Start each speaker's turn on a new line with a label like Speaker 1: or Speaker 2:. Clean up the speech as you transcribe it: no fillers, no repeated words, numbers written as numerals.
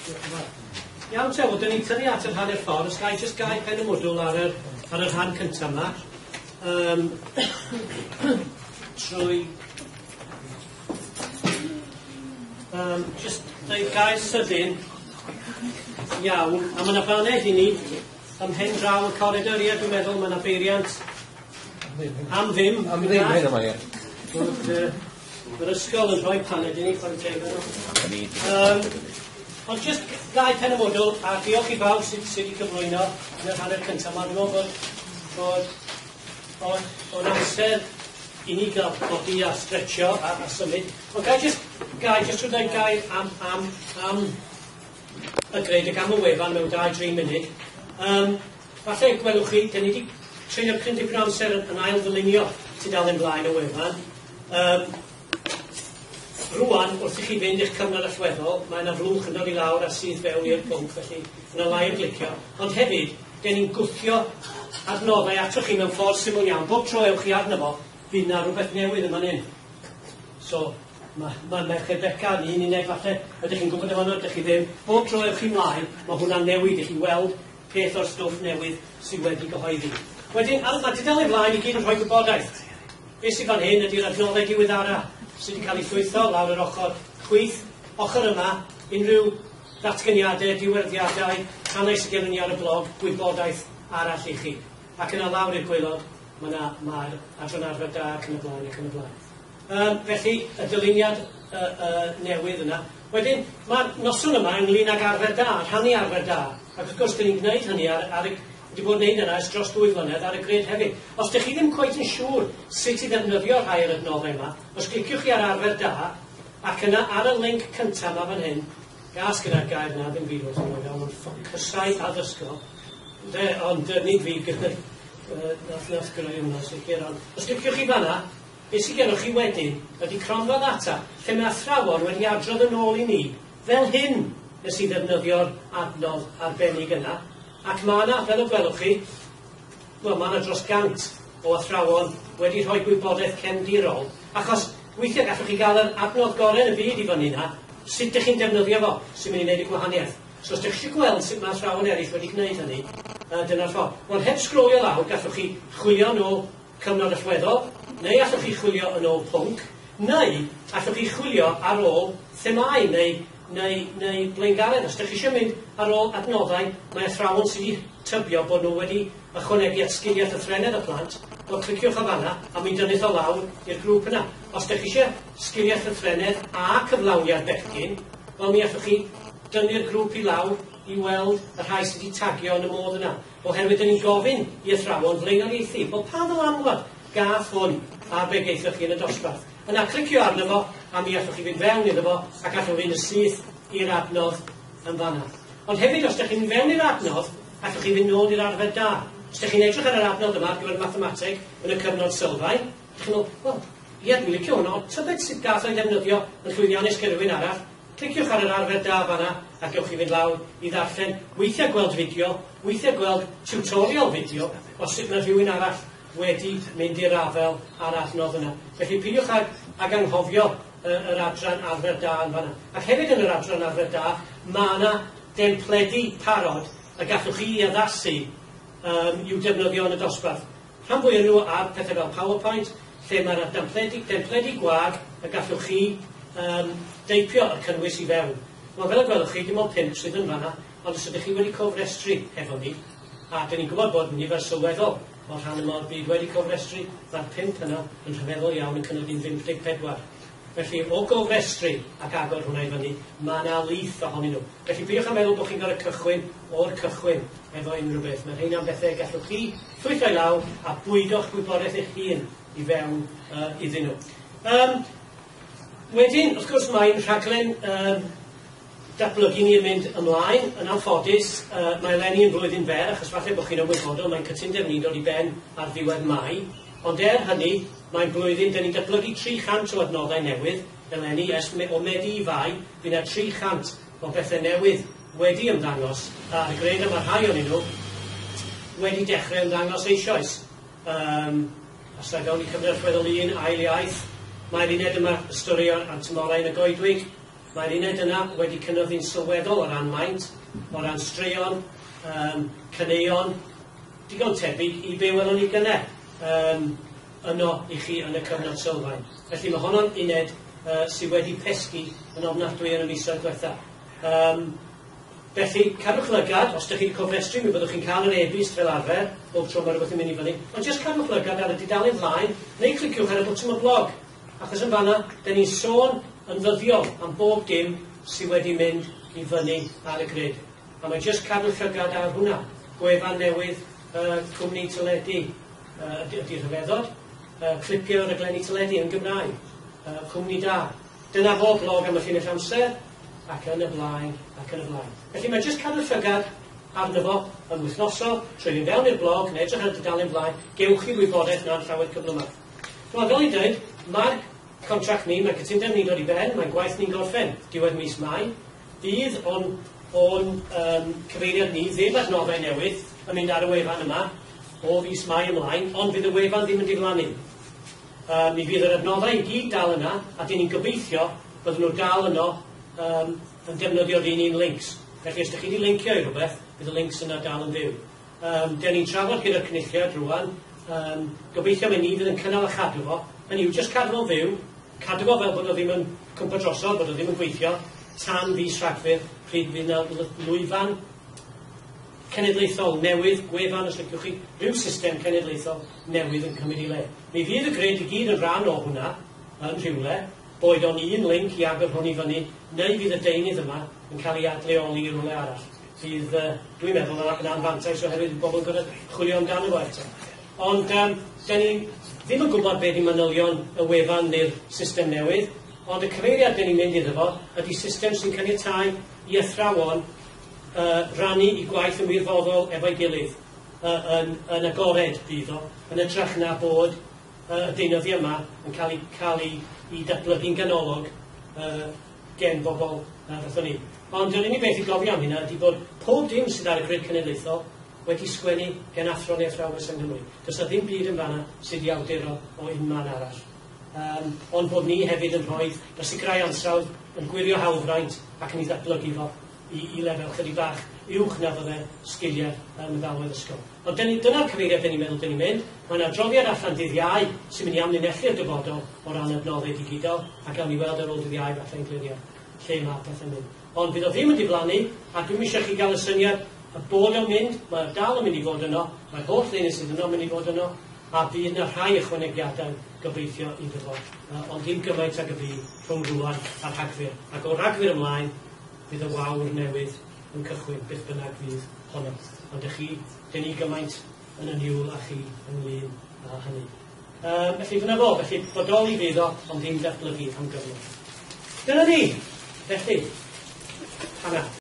Speaker 1: Diolch yn fawr. Iawn te, wel, dyn ni'n tynnu at yr hanner ffordd. Os ga i jyst gau pen y mwdwl ar yr, ar y rhan cyntaf yma. Um, trwy um, just dweud gair sydyn iawn, a mae yna baned i ni ym mhen draw y coridor, ie, dwi'n meddwl, mae yna beiriant am ddim.
Speaker 2: Am ddim hyn yma, ie.
Speaker 1: Bod, Mae'r ysgol yn rhoi paned i ni, chwarae teg iddyn nhw. Um, ond jyst gau pen y mwdwl, a diolch i bawb sydd, sydd wedi cyflwyno yn yr hanner cyntaf. Mae'n meddwl bod, bod, bod, bod amser i ni gael codi a stretcho a, a symud. Ond gai jyst, gai jyst trwy dweud gair am, am, am y grid ac am y wefan mewn 2-3 munud. Um, falle gwelwch chi, dyn ni wedi treulio cryn dipyn o amser yn, yn ail ddylunio tudalen blaen y wefan. Um, rwan, wrth i chi fynd i'ch cyfnod allweddol, mae yna flwch yn dod i lawr a sydd fewn i'r pwnc, felly yna lai o glicio. Ond hefyd, dyn ni'n gwthio adnoddau atoch chi mewn ffordd syml iawn. Bob tro ewch chi arno fo, fydd yna rhywbeth newydd yn fan hyn. So, mae, mae Merched Beca yn un uned falle, ydych chi'n gwybod amdano, ydych chi ddim. Bob tro ewch chi mlaen, mae hwnna'n newid i chi weld peth o'r stwff newydd sydd wedi gyhoeddi. Wedyn, ar, mae tudalen flaen i gyd yn rhoi gwybodaeth. Be sydd fan hyn ydy'r adnoddau diweddara sydd wedi cael eu llwytho lawr yr ochr chwith. Ochr yma, unrhyw ddatganiadau, diweddiadau, rhannau sydd gennym ni ar y blog, gwybodaeth arall i chi. Ac yna lawr i'r gwaelod, mae yna mae'r adran arfer da ac yn y blaen ac yn y blaen. Um, felly, y dyluniad uh, uh, newydd yna. Wedyn, mae'r noson yma ynglyn ag arfer da, rhannu arfer da. Ac wrth gwrs, dyn ni'n gwneud hynny ar, ar y, wedi bod yn gwneud yna ers dros 2 flynedd ar y grid hefyd. Os dych chi ddim cweit yn siŵr sut i ddefnyddio rhai o'r adnoddau yma, os cliciwch chi ar arfer da, ac yna ar y link cyntaf yma fan hyn, gas gyda'r gair na, ddim fi wrth ymwneud, ond ffocysau addysgol, de, ond nid fi gyda, nath, nath greu hwnna sicr, ond os cliciwch chi fanna, beth sydd gennych chi wedyn ydy cronfa ddata lle mae athrawon wedi adrodd yn ôl i ni, fel hyn nes i ddefnyddio'r adnodd arbennig yna, ac mae yna, fel y gwelwch chi, wel, mae yna dros 100 o athrawon wedi rhoi gwybodaeth cefndirol, achos weithiau gallwch chi gael yr adnodd gorau yn y byd i fyny yna, sut ydych chi'n defnyddio fo sy'n mynd i wneud y gwahaniaeth. So os ydych chi eisiau gweld sut mae athrawon eraill wedi gwneud hynny, dyna'r ffordd. Wel, heb sgrolio lawr, gallwch chi chwilio yn ôl cyfnod allweddol, neu allwch chi chwilio yn ôl pwnc, neu allwch chi chwilio ar ôl themâu neu, neu, neu blaengaredd. Os ydych chi eisiau mynd ar ôl adnoddau, mae athrawon sydd wedi tybio bod nhw wedi ychwanegu at sgiliau llythrennedd y plant, wel cliciwch ar fanna a mi dynnuth o lawr i'r grŵp yna. Os ydych chi eisiau sgiliau llythrennedd a cyflawniad bechgyn, wel mi allwch chi dynnu'r grŵp i lawr i weld y rhai sydd wedi tagio yn y modd yna. Oherwydd dyn ni'n gofyn i athrawon flaenoriaethu, wel pa ddylanwad gath hwn ar be gaethoch chi yn y dosbarth? Yna clicio arno fo a mi allwch chi fynd fewn iddo fo ac allwch fynd yn syth i'r adnodd yn fanna. Ond hefyd, os ydych chi'n mynd fewn i'r adnodd, allwch chi fynd nôl i'r arfer da. Os ydych chi'n edrych ar yr adnodd yma ar gyfer mathemateg yn y cyfnod sylfaen, ydych chi'n meddwl, wel, ie, dwi'n licio hwnna, ond tybed sut gath o'i ddefnyddio yn llwyddiannus gen rhywun arall? Cliciwch ar yr arfer da fanna a gewch chi fynd lawr i ddarllen, weithiau gweld fideo, weithiau gweld tutorial fideo o sut mae rhywun arall wedi mynd i'r afael â'r adnodd yna. Felly peidiwch ag, ag anghofio yr adran arfer da yn fanna. Ac hefyd yn yr adran arfer da, mae yna dempledi parod y gallwch chi addasu um, i'w defnyddio yn y dosbarth. Rhan fwyaf nhw ar pethau fel PowerPoint, lle mae yna dempledi, dempledi gwag y gallwch chi um, deipio y cynnwys i fewn. Wel, fel y gwelwch chi, dim ond 5 sydd yn fanna, ond os ydych chi wedi cofrestru efo ni, a dyn ni'n gwybod bod nifer sylweddol o'r rhan yma o'r byd wedi cofrestru, mae'r 5 yna yn rhyfeddol iawn yn cynyddu'n 54. Felly, o gofrestru ac agor hwnna i fyny, mae yna lith ohonyn nhw. Felly, peidiwch â meddwl bod chi'n gorfod cychwyn o'r cychwyn efo unrhyw beth. Mae rheina'n bethau gallwch chi llwytho i lawr a bwydo'ch gwybodaeth eich hun i fewn iddyn nhw. Wedyn, wrth gwrs, mae'n rhaglen datblygu ni yn mynd ymlaen. Yn anffodus, mae eleni yn flwyddyn fer, achos falle bod chi'n ymwybodol, mae'n cytundeb ni'n dod i ben ar ddiwedd Mai. Ond er hynny, mae'n blwyddyn, dyn ni'n datblygu 300 o adnoddau newydd eleni, ers o Medi i Fai, fydd yna 300 o bethau newydd wedi ymddangos ar y gred, a mae rhai ohonyn nhw wedi dechrau ymddangos eisoes. Os na gawn ni cyfnod allweddol 1, ail iaith, mae'r uned yma, y straeon a'r tymhorau yn y goedwig. Mae'r uned yna wedi cynyddu'n sylweddol o ran maint, o ran straeon, caneuon, digon tebyg i be welwn ni gynne yno i chi yn y cyfnod sylfaen. Felly mae honno'n uned sydd wedi pesgi yn ofnadwy yn y misoedd diwetha. Felly, cadwch lygad, os ydych chi wedi cofrestru, mi fyddwch chi'n cael yr e-byst fel arfer, bob tro mae rhywbeth yn mynd i fyny, ond jyst cadwch lygad ar y dudalen flaen, neu cliciwch ar y botwm y blog, achos yn fanna, dyn ni'n sôn yn ddyddiol am bob dim sydd wedi mynd i fyny ar y grid. A mae jyst cadw llygad ar hwnna. Gwefan newydd, cwmni teledu, ydy rhyfeddod, clipiau o raglenni teledu yn Gymraeg, cwmni da. Dyna fo blog am y llinell amser, ac yn y blaen, ac yn y blaen. Felly mae jyst cadw llygad arno fo yn wythnosol, trwy fynd fewn i'r blog, neu edrych ar y dudalen flaen, gewch chi wybodaeth na'n llawer cyflymach. Wel, fel i'n dweud, mae'r contract ni, mae cytundeb ni'n dod i ben, mae'n gwaith ni'n gorffen diwedd mis Mai. Fydd o'n cyfeiriad ni ddim adnoddau newydd yn mynd ar y wefan yma o fis Mai ymlaen, ond fydd y wefan ddim yn diflannu. Mi fydd yr adnoddau i gyd dal yna, a dyn ni'n gobeithio bydden nhw dal yno yn defnyddio'r un links. Felly os ydych chi wedi lincio i rhywbeth, bydd y links yna dal yn fyw. Dyn ni'n trafod gyda'r cynulliad rwan, gobeithio mai ni fydd yn cynnal a chadw fo. Hynny yw, jyst cadw fo'n fyw, cadw fo fel bod o ddim yn cwmpo drosodd, bod o ddim yn gweithio, tan fis Rhagfyr, pryd fydd yna lwyfan cenedlaethol newydd, gwefan os liciwch chi, rhyw system cenedlaethol newydd yn cymryd ei le. Mi fydd y grid i gyd yn rhan o hwnna, yn rhywle, boed o'n un link i agor hwn i fyny, neu fydd y deunydd yma yn cael ei adleoli i rywle arall. Fydd, dwi'n meddwl, yn anfantais oherwydd bobl yn gorfod chwilio amdano fo eto. Ond dyn ni ddim yn gwybod be di manylion y wefan neu'r system newydd, ond y cyfeiriad dyn ni'n mynd iddo fo ydy system sy'n caniatáu i athrawon rannu i gwaith yn wirfoddol efo'i gilydd, yn agored bydd o, yn hytrach na bod y deunyddiau yma yn cael ei datblygu'n ganolog gen bobl fatha ni. Ond yr unig beth i gofio am hynna ydy bod pob dim sydd ar y grid cenedlaethol wedi sgwennu gen athro neu athrawes yng Nghymru. Does na ddim byd yn fanna sydd wedi awduro o unman arall. Ond bod ni hefyd yn rhoi y sicrhau ansawdd, yn gwirio hawlfraint ac yn ei ddatblygu fo i lefel chydig bach uwch na fydde sgiliau meddalwedd ysgol. Ond dyna'r cyfeiriad dyn ni'n meddwl dyn ni'n mynd. Mae'n adroddiad allan dydd Iau sy'n mynd i amlinellu'r dyfodol o ran adnoddau digidol, a gawn ni weld ar ôl dydd Iau falle'n glirio lle mae pethau'n mynd. Ond fydd o ddim yn diflannu, a dwi'm eisiau chi gael y syniad y bod o'n mynd, mae dal yn mynd i fod yno, mae'r holl ddeunydd sydd yno yn mynd i fod yno, a bydd yna rhai ychwanegiadau gobeithio iddo fo, ond dim gymaint ag y bu rhwng rŵan a Rhagfyr. Ac o Ragfyr ymlaen, fydd y wawr newydd yn cychwyn, beth bynnag fydd honno. Ond ych chi, dyn ni gymaint yn y niwl a chi ynglyn â hynny. Felly dyna fo, felly bodoli fydd o, ond ddim datblygu am gyfnod. Dyna ni, felly, Hannah.